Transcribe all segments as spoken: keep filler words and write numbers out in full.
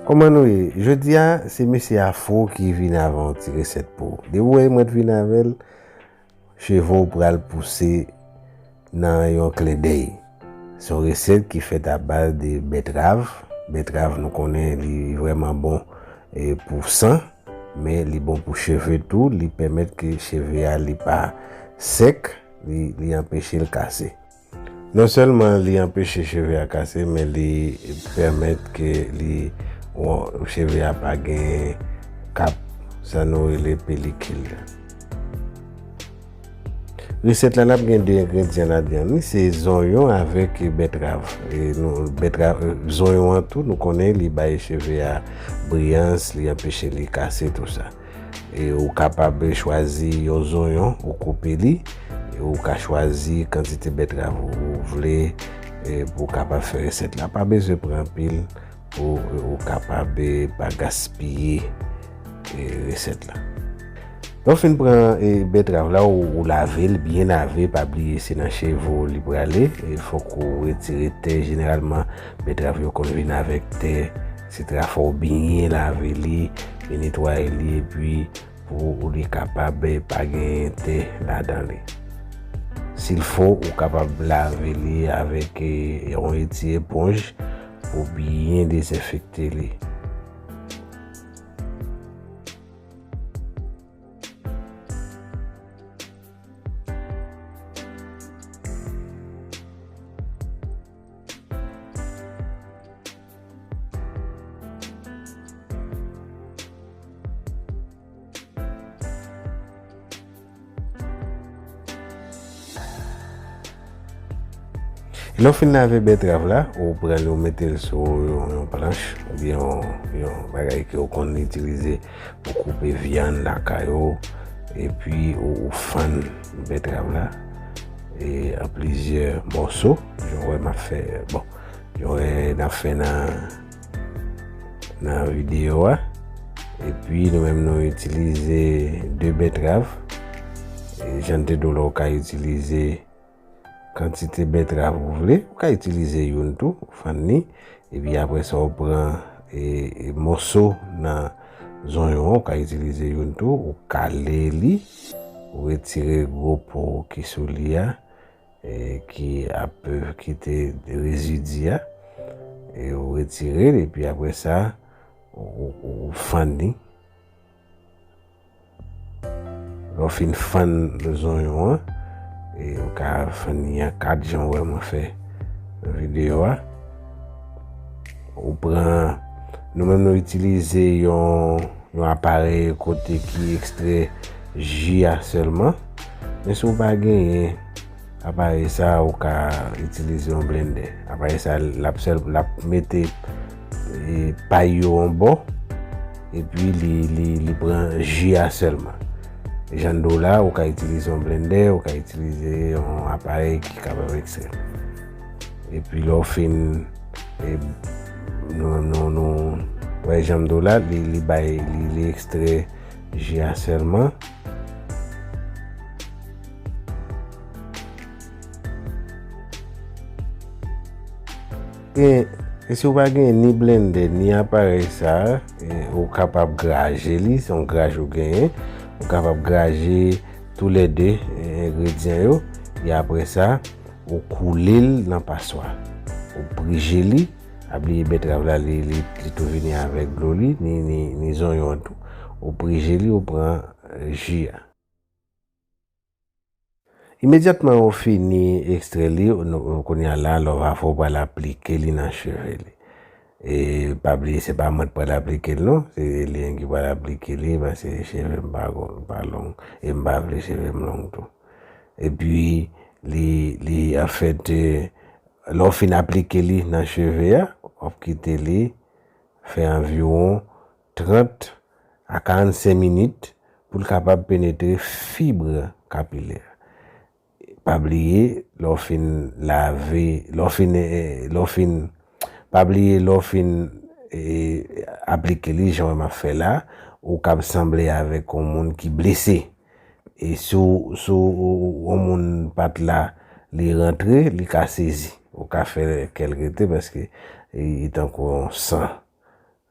Kòman nou ye? Jodi a, se mesye Afro ki vin avè yon ti resèt pou ou. Depi w wè mwen t vin avè l, cheve w pral pouse nan yon klendèy. Se yon resèt ki fèt a baz de bètrav. Bètrav, nou konnen li vrèman bon, e, pou san, men li bon pou cheve tou. Li pèmèt ke cheve a li pa sèk, li, li anpeche l kase. Non sèlman li anpeche cheve a kase, men li pèmèt ke li, cheve a pa gen kap, sa nou rele pelikil. Resèt la, l ap gen de engredyan ladan li, se zonyon avèk bètrav. E nou, bètrav, e, zonyon an tou, nou konnen li bay cheve a briyans, li anpeche li kase, tou sa. E ou kapab chwazi yon zonyon, ou koupe li, e ou ka chwazi kantite bètrav ou, ou vle, e pou w kapab fè resèt la. Pa bezwen pran anpil pou ou kapab, e, pa gaspiye, e, resèt la. Lè w fin pran, e, bètrav la, ou, ou lave l, byen lave, pa bliye se nan cheve w li prale, e fòk ou retire tè. Jeneralman, bètrav yo konn vin avèk tè, etsetera. Fò w byen lave li, byen netwaye li, epi pou li kapab, e, pa gen tè ladan li. Si l fò, ou kapab lave li avèk, e, yon ti eponj pou byen dezenfekte li. Lè w fin lave bètrav la, ou pran li, ou mete l sou yon, yon planch oubyen yon, yon bagay ke w konn itilize pou koupe vyann lakay ou, epi ou, ou fann bètrav la, e, an plizyè mòso, jan w wè m ap fè, bon, jan w wè n ap fè nan, nan videyo a. Epi nou menm nou itilize de bètrav. E, jan m te di w la, ou ka itilize kantite bètrav ou vle. Ou ka itilize youn tou, ou fann li. Epi apre sa, ou pran, e, e, mòso nan zonyon an, ou ka itilize youn tou, ou kale li, ou retire gwo po ki sou li a, e, ki ap, e, kite rezidi a, e, ou retire l, epi apre sa, ou, ou, ou fann li. Lè w fin fann zonyon an, e, ou ka fann li an kat jan w wè mwen fè nan videyo a. Ou pran, nou menm nou itilize yon, yon aparèy kote ki ekstrè ji a sèlman. Men si w pa genyen aparèy sa, ou ka itilize yon blendè. Aparèy sa, l ap sèl, l ap mete, e, pay yo yon bò, epi li, li, li pran ji a sèlman. Jan m di w la, ou ka itilize yon blendè, ou ka itilize yon aparèy ki kapab ekstrè. Epi lè w fin, e, nou, nou, nou, wè jan m di w la, li, li bay, li, li ekstrè ji a sèlman. E, e si w pa gen ni blendè, ni aparèy sa, e, ou kapab graje li, se yon graj ou genyen. Ou kapab graje toulède, e, engredyan yo. E apre sa, ou koule l nan paswa. Ou prije li, pa bliye bètrav la, li, li, li tou vini avèk dlo li, ni, ni, ni zonyon an tou. Ou prije li, ou pran, e, ji a. Imedyatman ou fini ekstrè li, nou, kounye a la, lè w va fè, ou pral aplike li nan cheve li. E pa bliye, se pa mwen k pral aplike l non, se li menm ki pral aplike li, paske cheve m pa gwo, pa long, e m pa vle cheve m long tou. Epi, li, li, anfèt, e, lè w fin aplike li nan cheve a, w ap kite li fè anviwon trant a karannsenk minit pou l kapab penetre fib kapilè. Pa bliye, lè w fin lave, lè w fin, e, lè w fin, pa bliye, lè w fin, e, aplike li, jan w wè m ap fè la, ou kab sanble avèk yon moun ki blese. E si w, si w, yon moun pa t la, li rantre, li ka sezi. Ou ka fè kè l rete paske li tankou yon san.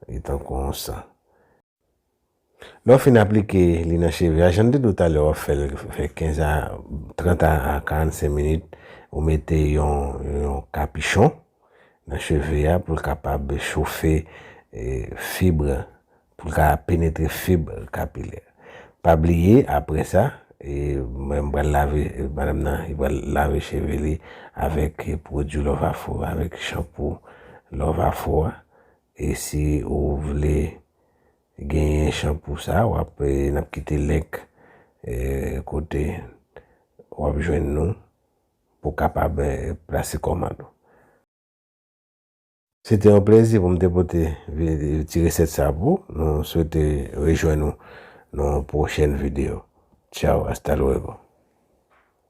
li tankou yon san. Lè w fin aplike li nan cheve a, jan m te di w talè, w ap fè l fè kenz a trant a karannsenk minit, ou mete yon, yon kapichon nan cheve a pou l kapab chofe, e, fib, pou l ka penetre fib kapilè. Pa bliye, apre sa, e, mwen m pral lave, e, madanm nan, li pral lave cheve li avèk, e, pwodui Love Afro, avèk chanpou Love Afro a. E si ou vle genyen chanpou sa, w ap, e, n ap kite link, e, kote w ap jwenn nou pou w kapab, e, plase kòmand ou. Se te yon plezi pou m te pote vi-, ti resèt sa pou ou. Nou swete rejwenn nou nan yon pwochèn videyo. Tchao, hasta luego.